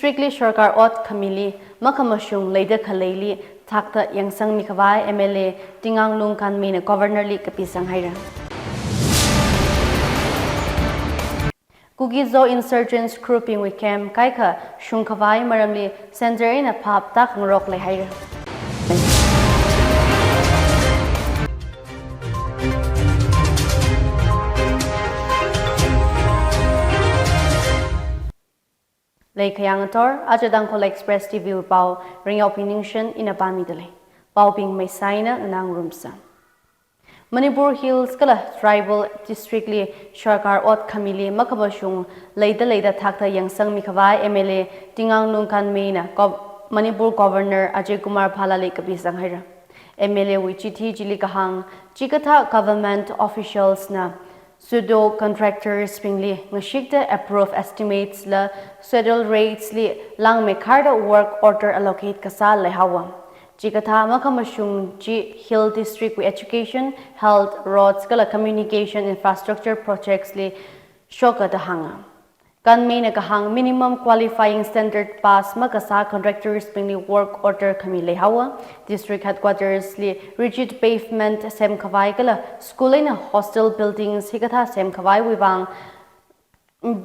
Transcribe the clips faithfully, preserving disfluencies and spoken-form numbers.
District li sorkar ot khamili makhamashung leida khaleili thakta yangsangmi khavai M L A Tinganglung Kanmina Governor li kapisang haira. Kuki-Zo insurgents group bingwui camp kaikha shung khavai maramli Centre eina phap tak ngarok lei haira. Lei khayang ator, aja Tangkhul Express T V wui pao, Ringyao Piningshen ina pāmida lei. Paobing maisaina nganāngarumsa. Manipur Hills kala Tribal District li sorkar ot khamili makhamashung leida leida thakta yangsangmi khavai M L A Tinganglung Kanmina Gov-, Manipur Governor Ajay Kumar Bhalla li kapisang haira. M L A wui chithi chili kahāng, chikathā government officials na pseudo contractors bingli ngashikta approved estimates la schedule rates li langmeikharda work order allocate kasā leihaowa. Chikathā makhamashung chi Hill District wui education, health, roads kala communication infrastructure projects li shoka da hānga. Kanmina kahāng minimum qualifying standard pass makasā contractors bingli work order khami leihaowa. District headquarters li rigid pavement sem khavai kala school eina hostel buildings hikathā sem khavaiwui vang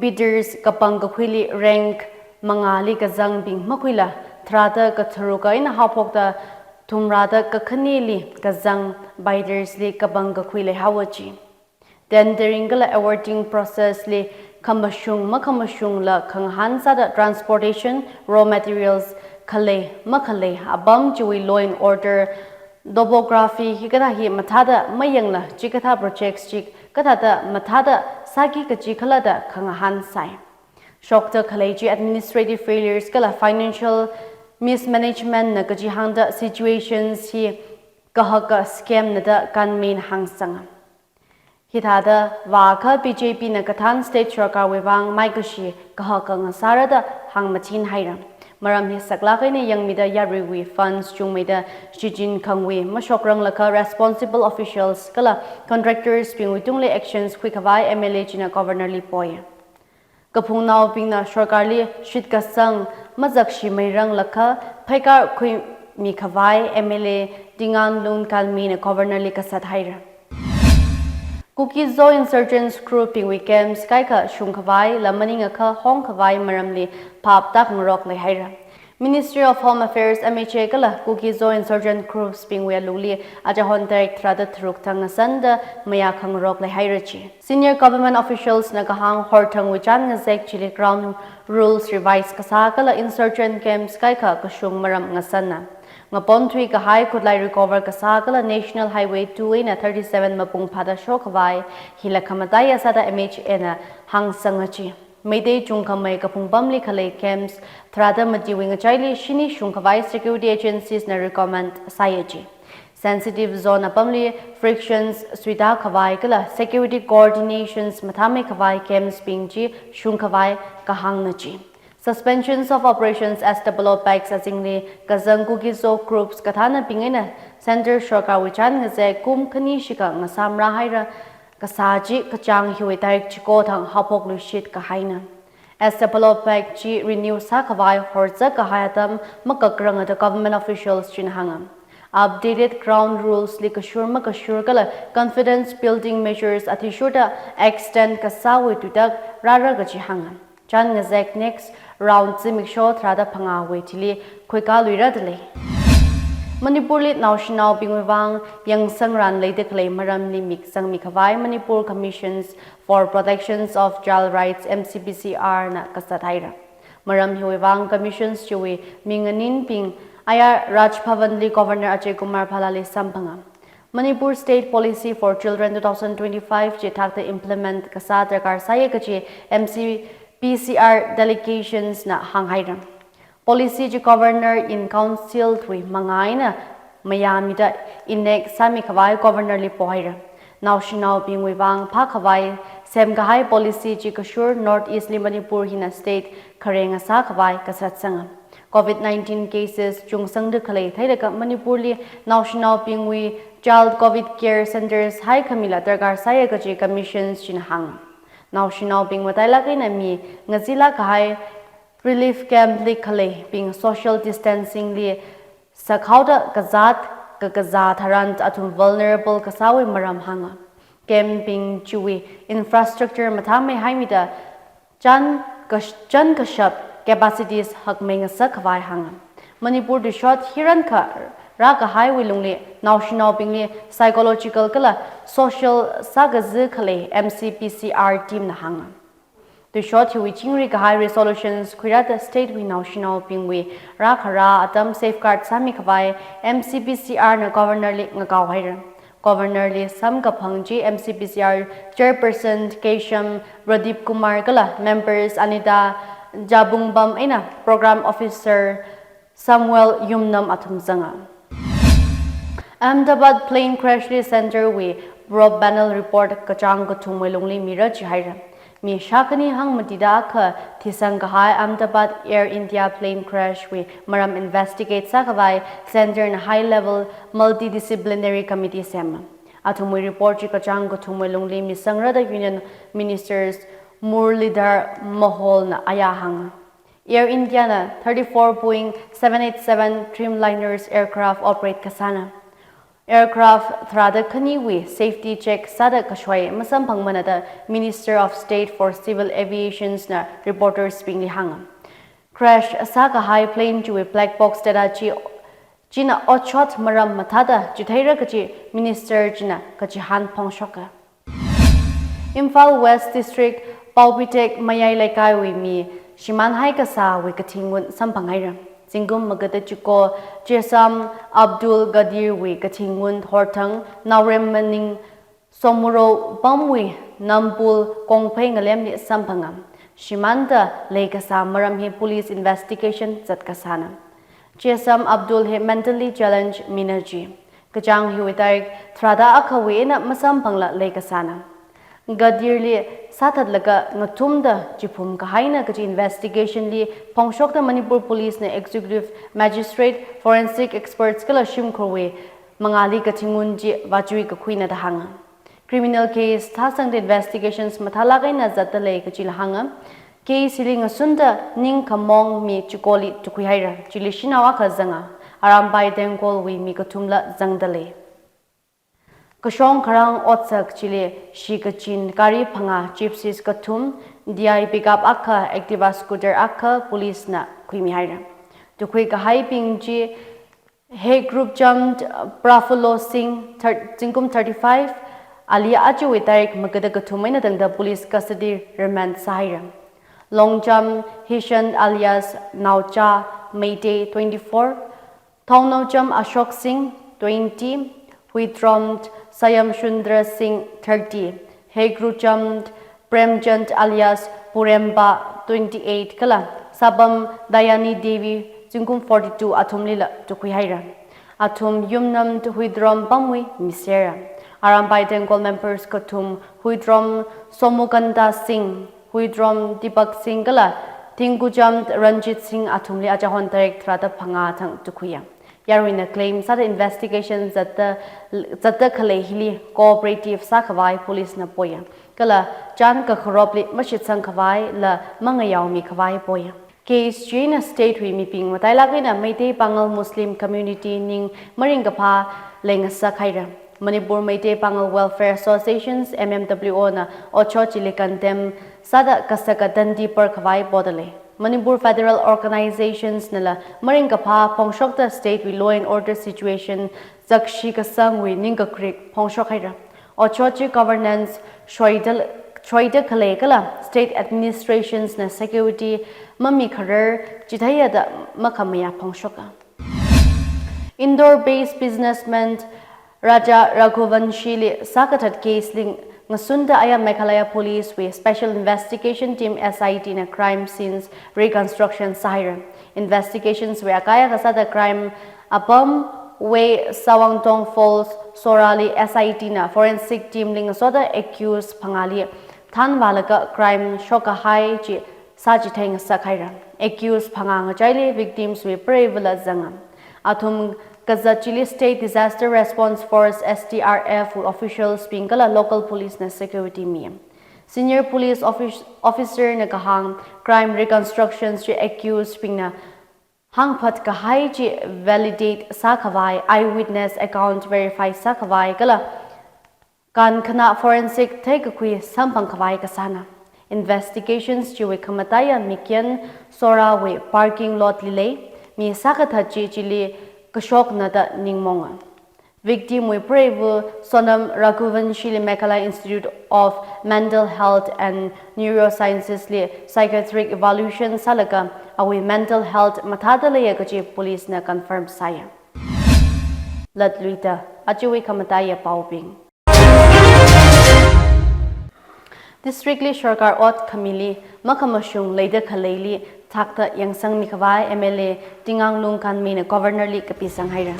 bidders kapang kakhuili rank mangali kazangbing makhuila tharāda katharuka eina haophokta thumrāda kakhanili kazang bidders li kapang kakhui leihaowa chi. Tendering kala awarding process li khamashung makhamashungla khangahān sāda transportation, raw materials khalei makhalei apam chiwui law and order, topography hikathā hi mathāda mayangla chikathā projects chi kathāda mathāda sāki kachi khala da khangahān sai. Shokta khalei chi administrative failures kala financial mismanagement na kaji hāngda situations hi kahaka scam na da Kanmina hāngsanga. Hithāda vākha B J P na kathān state sorkarwui vang maikashi kahaka ngasāra da hāngmachin haira. Maram hi saklāk eina yangmida yaruiwui funds chungmeida shichin khangwui mashokranglakha responsible officials kala contractors bingwui tungli actions khui khavai M L A china Governor li poi. Kaphungnaobingna sorkarli shitkasang mazakshimeiranglakha phaikar khuimi khavai M L A Tinganglung Kanmina Governor li kasat haira. Kuki-Zo insurgents group bingwui camps kaikha shung khavai la maningakha hong khavai maramli phap tak ngarok lei haira. Ministry of Home Affairs, M H A kala Kuki-Zo insurgent groups bingwui alungli aja Hon tarik tharāda tharuk thang ngasanda mayā khangarok lei haira chi. Senior government officials na kahāng horthangwui chān ngazek chili ground rules revise kasā kala insurgent camps kaikha kashung maram ngasanna. Ngaponthui kahai khutlai recover kasā kala National Highway two eina thirty-seven mapung phāda shok khavai hila khamataiya sāda M H A na hāngsanga chi. Meitei chungkhamei kaphung pamli khalei camps tharāda matiwui ngachaili shini shung khavai security agencies na recommend sāya chi. Sensitive zone apamli frictions suita khavai kala security coordinations mathāmei khavai camps bing chi shung khavai kahāngna chi. Suspensions of operations as developed pacts azingli kazang Kuki-Zo groups kathānabing eina Centre sorkarwui chān ngazek kum khani shikha ngasāmra haira kasā chi kachāng hiwui tarik chiko thang haophok luishit kahaina. As developed pact chi renew sā khavai horzak kahai atam makakranga da government officials china hānga. Updated ground rules li kashur makashur kala confidence building measures athishurda extend kasāwui tuitak rāra kachi hānga. Chān ngazek next round zimiksho tharāda phangāwui thili khuikāluira da lei. Manipurli naoshinaobingwui vang yangsangran leida khalei maramli mik zangmi khavai Manipur Commissions for Protections of Child Rights, M C P C R na kasat haira. Maram hiwui vang commissions chiwui minganinbing aya Raj Bhavan li Governor Ajay Kumar Bhalla li samphanga. Manipur State Policy for Children two thousand twenty-five chi thakta implement kasā darkar sāya kachi M C P C R delegations na hānghaira. Policy chi Governor in Council wui mangā eina mayāmida enact sāmi khavai Governor li pohaira. Naoshinaobingwui vang phā khavai sem kahai policy chi kashur North East li Manipur hina state khareng ngasā khavai kasatsanga. Covid nineteen cases chungsangda khalei theilaga Manipurli naoshinaobingwui child Covid care centres haikhamila darkar sāya kachi commissions china hānga. Naoshinaobing matailāk eina mi ngazilāk kahai Relief camp li khaleibing social distancing li sakhaoda kazat kakazā tharan athum vulnerable kasāwui maram hānga. Camp bing chiwui infrastructure mathāmei haimida chān kash-, chān kashap capacities hakmei ngasak khavai hānga. Manipur tuishot hirankha rākahaiwui lungli naoshinaobingli psychological kala social sākazi khalei M C P C R team na hānga. Tuishot hiwui chingri kahai resolutions khuirāda state wui naoshinaobingwui rākharā atam safeguard sāmi khavai M C P C R na governor li ngakao haira. Governor li samkaphang chi M C P C R chairperson Keisham Pradip Kumar kala members Anita Jabungbam eina program officer Samuel Yumnam athum zanga. Ahmedabad plane crash li center wui probe panel report kachāng kathumwui lungli mira jihaira. Mi shākhani hangmatida akha thisang kahai Ahmedabad Air India plane crash wui maram investigate sākhavai center na high level multidisciplinary committee sema. Athumwui report chi kachāng kathumwui lungli misangrada Union Ministers Muralidhar Mohol na aya hānga. Air India na thirty-four Boeing seven eight seven Dreamliners aircraft operate kasāna. Aircraft tharāda khaniwui safety check sāda kashoi masamphangmana da Minister of State for Civil Aviations na reporters bingli hānga. Crash sākahai plane chiwui black box data chi, china otshot maram mathāda chitheira kaji Minister china kachihān phongshoka. Imphal West District, Paopitek Mayai Leikaiwui mi shimānhai kasāwui kathingun samphanghaira. Zingkum magada chiko Chesam Abdul Gadir wui kathingun horthang Naorem maning Somuro pamwui Nampul Kongphei ngalemli samphanga. Shimānda leikasā maram hi police investigation zat kasāna. Chesam Abdul hi mentally challenge mina ji. Kachāng hiwui tarik tharāda akhawui eina masamphangla leikasāna. Gadir li sāthatlaga ngathumda chiphum kahaina kaji investigation li phongshokta Manipur Police na executive magistrate, forensic experts kala shimkhurwui mangāli kathingun chi vāchui kakhuina da hānga. Criminal case thāsangda investigations mathālāk eina zatda lei kajila hānga. Case hili ngasunda ningkhamong mi chikoli tukhuihaira. Chili shanao akha zanga. Arambai Tengkolwui mi kathumla zangda lei. Kashong kharang otsak chili shikachin gari phangā, gypsies kathum, D I pickup akha, Activa scooter akha, police na khuimihaira. Tukhui kahaibing chi Hegrupjam Prafulo Singh, thir-, zingkum thirty-five, ali ajawui tarik magada kathum eina tangda police custody remand sāhaira. Longjam Hishan alias Naocha Meitei, twenty-four, Thongnaojam Ashok Singh, twenty, Huidrom Sayamshundra Singh, thirty, Hegrujam Premchand alias Puremba, twenty-eight, kala Sabam Dayani Devi, zingkum forty-two, athumlila tukhuihaira. Athum Yumnam Huidrom pamwui misera. Arambai Tengkol members kathum Huidrom Somukanta Singh, Huidrom Deepak Singh kala Tingkujam Ranjit Singh athumli achahon tarik tharāda phangā thang tukhuiya. Yaruina claim sāda investigation zatda, zatda khalei hili cooperative sākhavai police na poya. Kala chān kakharopli mashitsang khavaila mangayaomi khavai poya. Case china state wui mibing matailāk eina Meitei Pangal Muslim community ning maringkaphā leingasakhaira. Manipur Meitei Pangal Welfare Associations, M M W O na otshot chili condemn sāda kasaka tandi par khavai poda lei. Manipur federal organizations nala maringkaphā phongshokta state wui law and order situation zakshi kasangwui ningkakrik phongshokhaira. Otshot chi governance shoida, shoida khalei kala state administrations na security mamikharar chitheiya da makhamayā phongshoka. Indore based businessman Raja Raghuvanshi li sākathat case li ngasunda aya Meghalaya Police wui Special Investigation Team, S I T na crime scenes reconstruction sāhaira. Investigations wui akaya kasāda crime apam wui Sawangtong Falls Sorali S I T na forensic team li ngasoda accused phangāli thanvālaga crime shokkahai chi sāchithei ngasakhaira. Accused phangā ngachaili victims wui preivala zanga. Athum kazat chili State Disaster Response Force, S D R F wui officials bing kala local police na security mi. Senior police office, officer na kahāng crime reconstruction chi accused bingna hāngphat kahai chi validate sākhavai eyewitness account verify sākhavai kala kankhanā forensic theikakhui samphangkhavai kasāna. Investigations chiwui khamataiya mikyan Sorawui parking lot li lei, mi sākathat chi chili kashokna da ningmonga. Victim wui preiva Sonam Raghuvanshi li Meghalaya Institute of Mental Health and Neurosciences li psychiatric evaluation sālaga awui mental health mathāda leiya kaji police na confirm sāya. Latluida, ajawui khamataiya paobing. District li sarkar ot khamili makhamashung leida khaleili thakta yangsangmi khavai M L A Tinganglung Kanmei na Governor li kapisang haira.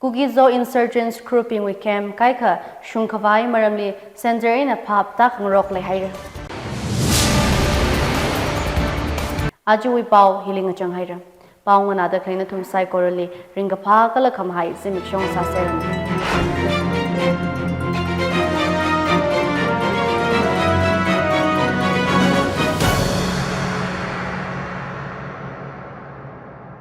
Kuki-Zo insurgents group bingwui camp kaikha shungkhavai maramli center eina phap tak ngarok lei haira. Ajawui pao hili ngachang haira. Pao nganāda khalei nathum saikorali ringkaphā kala khamahai zimiksho sāseranu.